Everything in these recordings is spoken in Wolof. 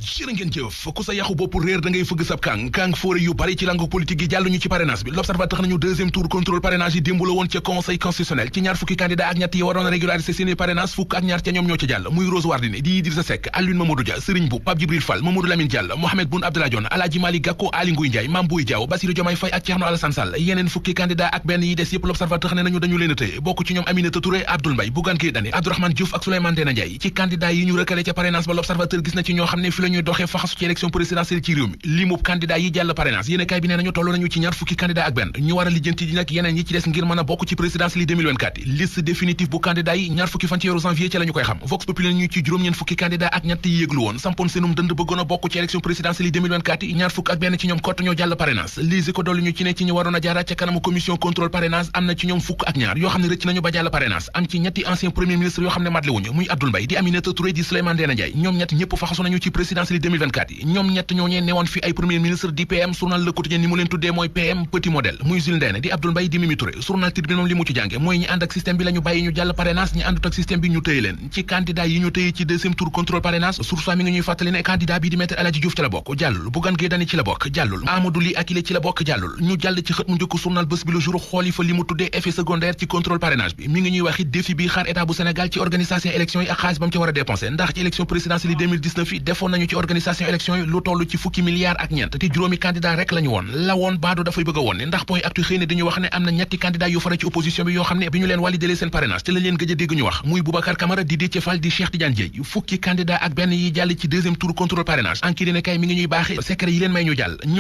jërë ngeen jëf ku sa yaxu bopp réer da ngay fëgg sab kàng fóore yu bari ci langue politique yi jàll ñu ci parrainage bi l'observateur nañu deuxième tour contrôle parrainage yi démb la woon ca conseil constitutionnel ci ñaar fukki candidat ak ñett yi waroon a régulariser seeni parrainage fukk ak ñaar ca ñoom ñoo ca jàll muy Rose Wardini di Idrissa Seck Alioune Mamadou Dia Serigne Mboup Pape Djibril Fall Mamadou Lamine Diallo Mohamed Boun Abdallah Dionne Alhaji Malick Gakou Aly Ngouille Ndiaye Mame Boye Diao Bassirou Diomaye Faye ak Thierno Alassane Sall yeneen fukki candidat ak benn yi des yëpp l'observateur ne nañu dañu leen a tëye bokk ci ñoom Aminata Touré Abdoul Mbaye Bougane Gueye Dany Abdourahmane Diouf ak Souleymane Ndéné Ndiaye ci candidat yi ñu recalé ca parrainage ba l'observateur gis na ci ñoo xam ne fi la ñuy doxee faxasu ci élection présidentielle ci réew mi limub candidat yi jàll parrainage yéene kaay bi nee nañu toll nañu ci ñaar fukki candidat ak benn ñu war a lijjanti di nag yeneen yi ci des ngir mën a bokk ci présidentielle yi 2024 yi liste définitive bu candidat yi ñaar fukki fan ci weeru janvier ci la ñu koy xam Vox Populi ñu ci juróom-ñeen fukki candidat ak ñett yi yëglu woon sampoon seenum dënd bëggoon a bokk ci élection présidentielle yi 2024 yi ñaar fukk ak benn ci ñoom kott ñoo jàll parrainage lise ko dolli ñu ci ne ci ñu waroon a jaaraat ca kanamu commission contrôle parrainage am na ci ñoom fukk ak ñaar yoo xam ne rëcc nañu ba jàll parrainage am ci ñetti ancien premier ministre yoo xam ne matle wuñu muy Abdoul Mbaye di Aminata Touré di Souleymane Ndéné Ndiaye ñoom ñett ñëpp faxasu nañu ci présidentielle yi 2024 yi ñoom ñett ñooñee newoon fi ay premier ministre di PM journal Le Quotidien ni mu leen tuddee mooy PM petit modèle muy Jules Ndéné di Abdoul Mbaye di Mimi Touré journal Tribune moom li mu ci jànge mooy ñi ànd ak système bi la ñu bàyyi ñu jàll parrainage ñi àndut ak système bi ñu tëye leen ci candidat yi ñu tëye ci deuxième tour contrôle parrainage source mi ngi ñuy fàttali ne candidat bi di Maître El Hadji Diouf ci la bokk jàllul Bougane Gueye Dany ci la bokk jàllul Amadou Ly Akile ci la bokk jàllul ñu jàll ci xët mu njëkk journal Bës Bi Le Jour xooli fa li mu tuddee effet secondaire ci contrôle parrainage bi mi ngi ñuy wax it défi bi xaar état bu Sénégal ci organisation élection yi ak xaalis ba mu ci war a dépensé ndax ci élection présidentielle yi 2019 yi defoon nañu ci organisation élection yi lu toll ci fukki milliards ak ñeent te juróomi candidat rek la ñu woon la woon baadu dafay bëgg a woon ne ndax point actu xëy ne dañu wax ne am na ñetti candidat yu fara ci opposition bi yoo xam ne bi ñu leen valider seen parrainage te lañ leen gëj a dégg ñu wax muy Boubacar Camara di Déthié Fall di Cheikh Tidiane Dièye fukki candidat ak benn yi jàll ci deuxième tour contrôle parrainage anki dina kay mi ngi ñuy baaxe secret yi leen may ñu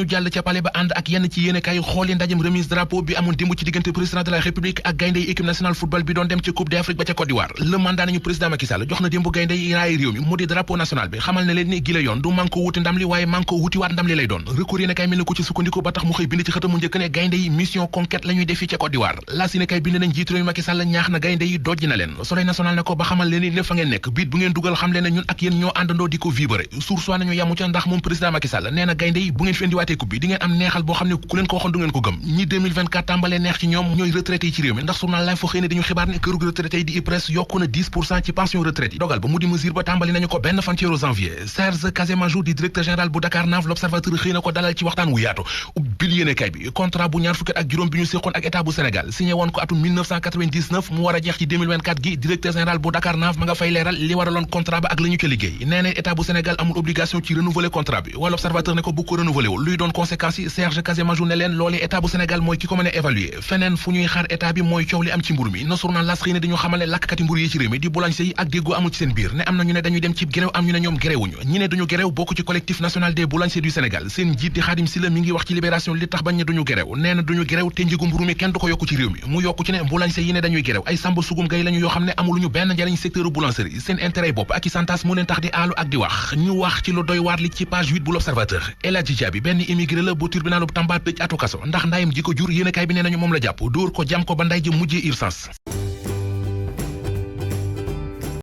jàll ca palais ba ànd ak yenn ci yéene kay xooli ndajem remise drapeau bi amoon démb ci diggante président de la république ak gaynde yi équipe nationale football bi doon dem ci coupe d'Afrique ba ca Côte d'Ivoire le mandat nañu président Macky Sall jox na démb gaynde yi raay réew mi mu di drapeau national bi xamal na leen ni gi la yoon du man ko wuti ndam li waaye man ko wuti waat ndam li lay doon recours yéene kay mel na ko ci sukkandiku ba tax mu xëy bind ci xëtam mu njëkk ne gaynde yi mission conquête la ñuy defi ca Côte d'Ivoire la si ne kay bind nañ jiitu réew mi Macky Sall ñaax na gaynde yi dojj na leen soleil national ne ko ba xamal leen ni ne fa ngeen nekk biit bu ngeen dugal xam leen ne ñun ak yéen ñoo àndandoo di ko vibrer source nañu yamu ca ndax moom président Macky Sall nee na gaynde yi bu ngeen fi indiwaatee coupe bi di ngeen am neexal boo xam ne ku leen ko waxoon du ngeen ko gëm ñi 2024 tàmbalee neex ci ñoom ñooy retraité yi ci réew mi ndax journal L'Info xëy ne dañu xibaar ne kërug retraité yi di IPRES yokku na 10% ci pension retraite yi dogal ba mu di mesure ba tàmbali nañu ko benn fan ci weeru janvier Serge Casamajou di directeur général bu Dakar Nav l'observateur xëy na ko dalal ci waxtaan wu yaatu ubbil yéenekaay bi contrat bu ñaar fukki ak juróom bi ñu séqoon ak état bu Sénégal signé woon ko atum 1999 mu war a jeex ci 2024 gi directeur général bu Dakar Nav ma nga fay leeral li waraloon contrat ba ak la ñu ca liggéey nee na état bu Sénégal amul obligation ci renouveler contrat bi wala observateur ne ko bu ko renouveler wul luy doon conséquences yi Serge Casamajou ne leen loolee état bu Sénégal mooy ki ko mën a évaluer feneen fu ñuy xaar état bi mooy coow li am ci mburu mi na journal L'As xëy ne dañu xamal ne lakkati mburu yi ci réew mi di boulanger yi ak déggoo amul ci seen biir ne am na ñu ne dañuy dem ci gréew am ñu ne ñoom gréewuñu ñi ne duñu gréew bokk ci collectif national des boulangers du Sénégal seen njiit di Khadim Sylla mi ngi wax ci libération li tax bañ ne duñu gréew nee na duñu gréew te njëgu mburu mi kenn du ko yokku ci réew mi mu yokku ci ne boulanger yi ne dañuy gréew ay samba sugum gay lañu yoo xam ne amuluñu benn njariñ secteur boulangerie seen intérêt bopp ak i santas mu leen tax di aalu ak di wax ñu wax ci lu doy waar li ci page 8 bu l'observateur El Hadji Diaby benn immigré la bu tribunal bu Tamba tëj atu kaso ndax ndayam ji ko jur yéenekaay bi nee nañu moom la jàpp dóor ko jam ko ba nday ji mujjee urgence